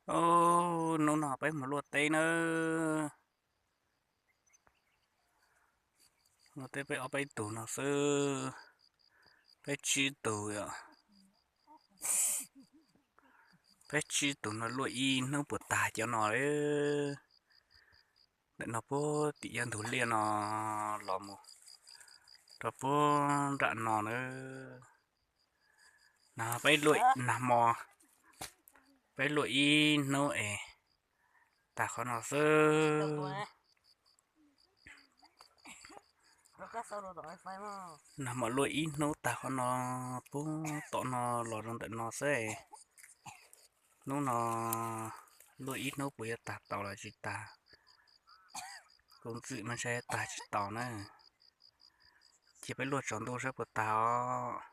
Os, hnub no peb mus luaj teb nawb. Luaj teb peb ob peb tug no xwb, peb tsib tug yom. Peb tsib tug no luaj ib hnub puas tag cov no. Ntawm no puag tim yav ntug liaj no los mus rau puag nram no na. No peb luaj, nag hmo peb luaj ib hnub es tag qhov no xwb. Nag hmo luaj ib hnub tag qhov no, puag tom no los rau ntawm no xwb. Hnub no luaj ib hnub puas yuav tag tau los tsis tag, kuv ntxim mas ntshai tag tsis tau na. Cia peb luaj tsaus ntuj saib puas tag os.